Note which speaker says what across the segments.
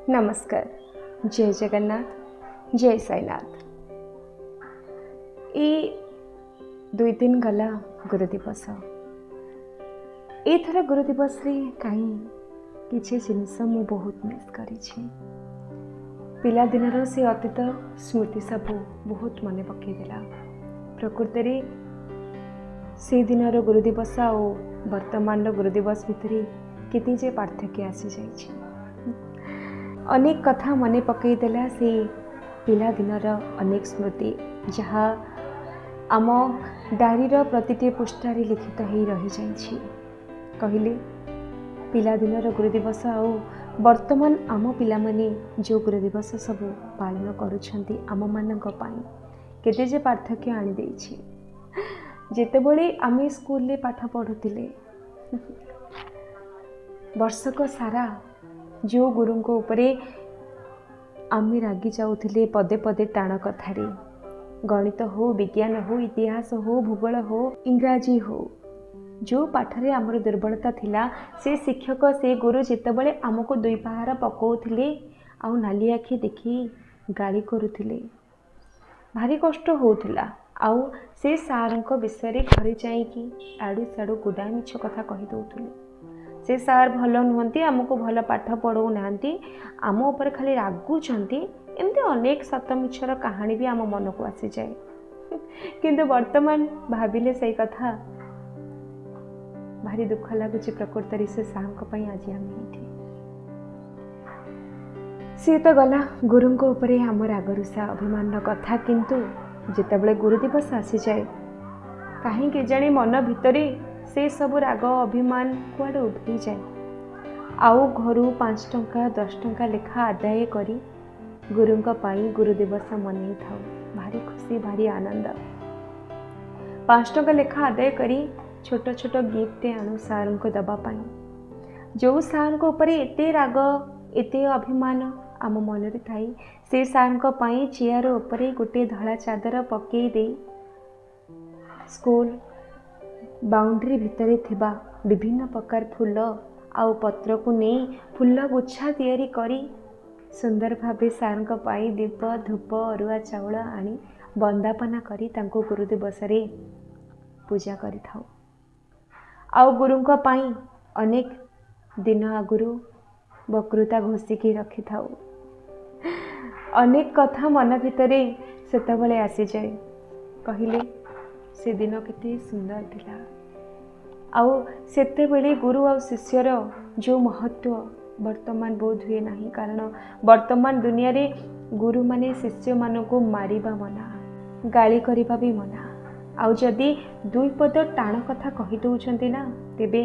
Speaker 1: ନମସ୍କାର, ଜୟ ଜଗନ୍ନାଥ, ଜୟ ସାଇନାଥ। ଏଇ 2 ଦିନ ଗଲା ଗୁରୁ ଦିବସ। ଏଇଥର ଗୁରୁ ଦିବସରେ କାହିଁ କିଛି ଜିନିଷ ମୁଁ ବହୁତ ମିସ୍ କରିଛି। ପିଲାଦିନର ସେ ଅତୀତ ସ୍ମୃତି ସବୁ ବହୁତ ମନେ ପକାଇଦେଲା। ପ୍ରକୃତରେ ସେଦିନର ଗୁରୁ ଦିବସ ଆଉ ବର୍ତ୍ତମାନର ଗୁରୁ ଦିବସ ଭିତରେ କେତେ ଯେ ପାର୍ଥକ୍ୟ ଆସିଯାଇଛି। ଅନେକ କଥା ମନେ ପକାଇଦେଲା ସେ ପିଲାଦିନର ଅନେକ ସ୍ମୃତି, ଯାହା ଆମ ଡାଏରୀର ପ୍ରତିଟି ପୃଷ୍ଠାରେ ଲିଖିତ ହେଇ ରହିଯାଇଛି। କହିଲେ ପିଲାଦିନର ଗୁରୁ ଦିବସ ଆଉ ବର୍ତ୍ତମାନ ଆମ ପିଲାମାନେ ଯେଉଁ ଗୁରୁ ଦିବସ ସବୁ ପାଳନ କରୁଛନ୍ତି ଆମମାନଙ୍କ ପାଇଁ କେତେ ଯେ ପାର୍ଥକ୍ୟ ଆଣିଦେଇଛି। ଯେତେବେଳେ ଆମେ ସ୍କୁଲରେ ପାଠ ପଢ଼ୁଥିଲେ, ବର୍ଷକ ସାରା ଯେଉଁ ଗୁରୁଙ୍କ ଉପରେ ଆମେ ରାଗି ଯାଉଥିଲେ ପଦେ ପଦେ ଟାଣ କଥାରେ, ଗଣିତ ହଉ, ବିଜ୍ଞାନ ହଉ, ଇତିହାସ ହଉ, ଭୂଗୋଳ ହଉ, ଇଂରାଜୀ ହଉ, ଯେଉଁ ପାଠରେ ଆମର ଦୁର୍ବଳତା ଥିଲା, ସେ ଶିକ୍ଷକ, ସେ ଗୁରୁ ଯେତେବେଳେ ଆମକୁ ଦୁଇ ପାହାର ପକାଉଥିଲେ ଆଉ ନାଲି ଆଖି ଦେଖି ଗାଳି କରୁଥିଲେ, ଭାରି କଷ୍ଟ ହେଉଥିଲା। ଆଉ ସେ ସାର୍ଙ୍କ ବିଷୟରେ ଘରେ ଯାଇକି ଆଡ଼ୁ ସାଡ଼ୁ ଗୁଡ଼ାଏ ମିଛ କଥା କହିଦେଉଥିଲେ। ସେ ସାର୍ ଭଲ ନୁହନ୍ତି, ଆମକୁ ଭଲ ପାଠ ପଢ଼ଉନାହାନ୍ତି, ଆମ ଉପରେ ଖାଲି ରାଗୁଛନ୍ତି, ଏମିତି ଅନେକ ସତ ମିଛର କାହାଣୀ ବି ଆମ ମନକୁ ଆସିଯାଏ। କିନ୍ତୁ ବର୍ତ୍ତମାନ ଭାବିଲେ ସେଇ କଥା ଭାରି ଦୁଃଖ ଲାଗୁଛି। ପ୍ରକୃତରେ ସେ ସାର୍ଙ୍କ ପାଇଁ ଆଜି ଆମେ ଏଇଠି। ସିଏ ତ ଗଲା ଗୁରୁଙ୍କ ଉପରେ ଆମ ରାଗରୁଷା ଅଭିମାନର କଥା, କିନ୍ତୁ ଯେତେବେଳେ ଗୁରୁ ଦିବସ ଆସିଯାଏ କାହିଁ କେଜାଣି ମନ ଭିତରେ ସେ ସବୁ ରାଗ ଅଭିମାନ କୁଆଡ଼େ ଉଭେଇଯାଏ। ଆଉ ଘରୁ 5 ଟଙ୍କା 10 ଟଙ୍କା ଲେଖା ଆଦାୟ କରି ଗୁରୁଙ୍କ ପାଇଁ ଗୁରୁ ଦିବସ ମନେଇଥାଉ। ଭାରି ଖୁସି, ଭାରି ଆନନ୍ଦ। 5 ଟଙ୍କା ଲେଖା ଆଦାୟ କରି ଛୋଟ ଛୋଟ ଗିଫ୍ଟ ଆଣୁ ସାର୍ଙ୍କୁ ଦେବା ପାଇଁ। ଯେଉଁ ସାର୍ଙ୍କ ଉପରେ ଏତେ ରାଗ ଏତେ ଅଭିମାନ ଆମ ମନରେ ଥାଇ, ସେ ସାର୍ଙ୍କ ପାଇଁ ଚେୟାର ଉପରେ ଗୋଟିଏ ଧଳା ଚାଦର ପକାଇ ଦେଇ ସ୍କୁଲ ବାଉଣ୍ଡ୍ରି ଭିତରେ ଥିବା ବିଭିନ୍ନ ପ୍ରକାର ଫୁଲ ଆଉ ପତ୍ରକୁ ନେଇ ଫୁଲ ଗୁଚ୍ଛା ତିଆରି କରି ସୁନ୍ଦର ଭାବେ ସାର୍ଙ୍କ ପାଇଁ ଦୀପ, ଧୂପ, ଅରୁଆ ଚାଉଳ ଆଣି ବନ୍ଦାପନା କରି ତାଙ୍କୁ ଗୁରୁ ଦିବସରେ ପୂଜା କରିଥାଉ। ଆଉ ଗୁରୁଙ୍କ ପାଇଁ ଅନେକ ଦିନ ଆଗରୁ ବକ୍ତୃତା ଘୋଷିକି ରଖିଥାଉ। ଅନେକ କଥା ମନ ଭିତରେ ସେତେବେଳେ ଆସିଯାଏ। କହିଲେ ସେଦିନ କେତେ ସୁନ୍ଦର ଥିଲା। ଆଉ ସେତେବେଳେ ଗୁରୁ ଆଉ ଶିଷ୍ୟର ଯେଉଁ ମହତ୍ତ୍ୱ ବର୍ତ୍ତମାନ ବୋଧ ହୁଏ ନାହିଁ, କାରଣ ବର୍ତ୍ତମାନ ଦୁନିଆରେ ଗୁରୁମାନେ ଶିଷ୍ୟମାନଙ୍କୁ ମାରିବା ମନା, ଗାଳି କରିବା ବି ମନା। ଆଉ ଯଦି ଦୁଇ ପଦ ଟାଣ କଥା କହିଦେଉଛନ୍ତି ନା, ତେବେ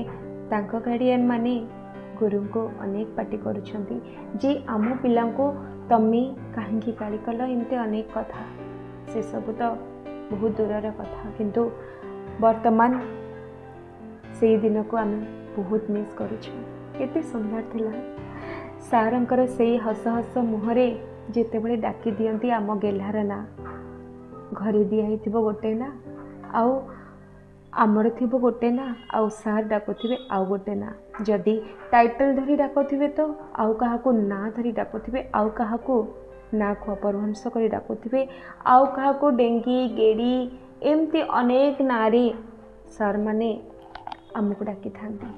Speaker 1: ତାଙ୍କ ଗାର୍ଡ଼ିଆନ୍ ମାନେ ଗୁରୁଙ୍କୁ ଅନେକ ପାଟି କରୁଛନ୍ତି ଯେ ଆମ ପିଲାଙ୍କୁ ତମେ କାହିଁକି ଗାଳି କଲ, ଏମିତି ଅନେକ କଥା। ସେସବୁ ତ ବହୁତ ଦୂରର କଥା, କିନ୍ତୁ ବର୍ତ୍ତମାନ ସେଇ ଦିନକୁ ଆମେ ବହୁତ ମିସ୍ କରୁଛୁ। କେତେ ସୁନ୍ଦର ଥିଲା ସାରଙ୍କର ସେଇ ହସ ହସ ମୁହଁରେ ଯେତେବେଳେ ଡାକି ଦିଅନ୍ତି ଆମ ଗେହ୍ଲାର ନାଁ। ଘରେ ଦିଆହେଇଥିବ ଗୋଟେ ନାଁ, ଆଉ ଆମର ଥିବ ଗୋଟେ ନାଁ, ଆଉ ସାର୍ ଡାକୁଥିବେ ଆଉ ଗୋଟେ ନାଁ। ଯଦି ଟାଇଟଲ୍ ଧରି ଡାକୁଥିବେ ତ ଆଉ କାହାକୁ ନାଁ ଧରି ଡାକୁଥିବେ, ଆଉ କାହାକୁ ନାଁକୁ ଅପଭ୍ରଂଶ କରି ଡାକୁଥିବେ, ଆଉ କାହାକୁ ଡେଙ୍ଗି ଗେଡ଼ି, ଏମିତି ଅନେକ ନାଁରେ ସାର୍ମାନେ ଆମକୁ ଡାକିଥାନ୍ତି।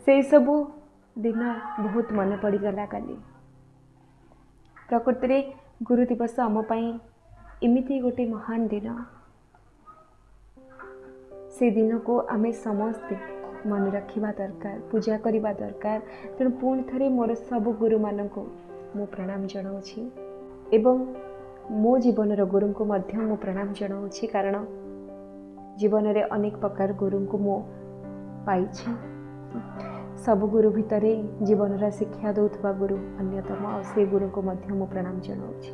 Speaker 1: ସେହିସବୁ ଦିନ ବହୁତ ମନେ ପଡ଼ିଗଲା କାଲି। ପ୍ରକୃତରେ ଗୁରୁ ଦିବସ ଆମ ପାଇଁ ଏମିତି ଗୋଟେ ମହାନ ଦିନ। ସେ ଦିନକୁ ଆମେ ସମସ୍ତେ ମନେ ରଖିବା ଦରକାର, ପୂଜା କରିବା ଦରକାର। ତେଣୁ ପୁଣି ଥରେ ମୋର ସବୁ ଗୁରୁମାନଙ୍କୁ ମୁଁ ପ୍ରଣାମ ଜଣାଉଛି ଏବଂ ମୋ ଜୀବନର ଗୁରୁଙ୍କୁ ମଧ୍ୟ ମୁଁ ପ୍ରଣାମ ଜଣାଉଛି, କାରଣ ଜୀବନରେ ଅନେକ ପ୍ରକାର ଗୁରୁଙ୍କୁ ମୁଁ ପାଇଛି। ସବୁ ଗୁରୁ ଭିତରେ ଜୀବନର ଶିକ୍ଷା ଦେଉଥିବା ଗୁରୁ ଅନ୍ୟତମ, ଆଉ ସେ ଗୁରୁଙ୍କୁ ମଧ୍ୟ ମୁଁ ପ୍ରଣାମ ଜଣାଉଛି।